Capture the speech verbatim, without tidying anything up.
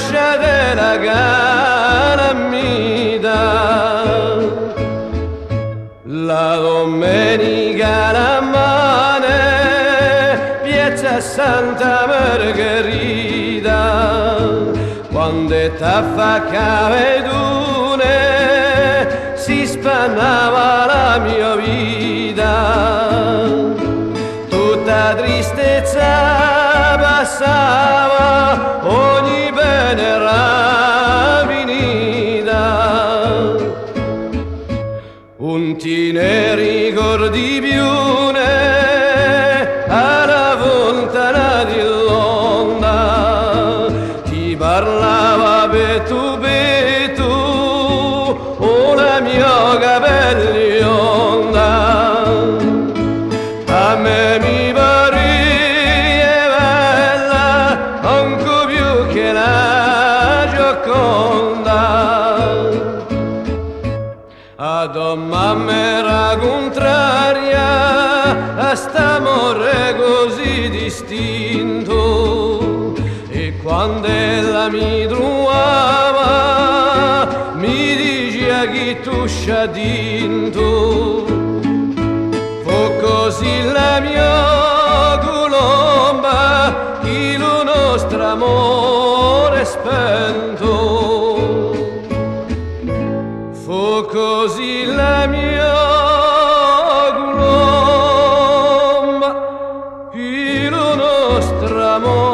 Piazza di la Calamita, la dumenica la mane, piazza Santa Margherita, quand'è t'affaccavi tù, si spannava la mio vita. Tutta tristezza passava, ogni pena era finita. Ùn ti ne ricordi più, nè, à la funtana di l'onda, ti parlava pettu pettu, o la mio capelli onda. À mè mi paria bella ancu più chè la Gioconda. A to mamma era cuntraria à st'amore cusì distintu, è quand'ella mi truvava mi dicia chì tù scià dintu. Fù cusì la mio culomba chì lu nostru amore hè spentu. Fù cusì la mio culomba chì lu nostru amore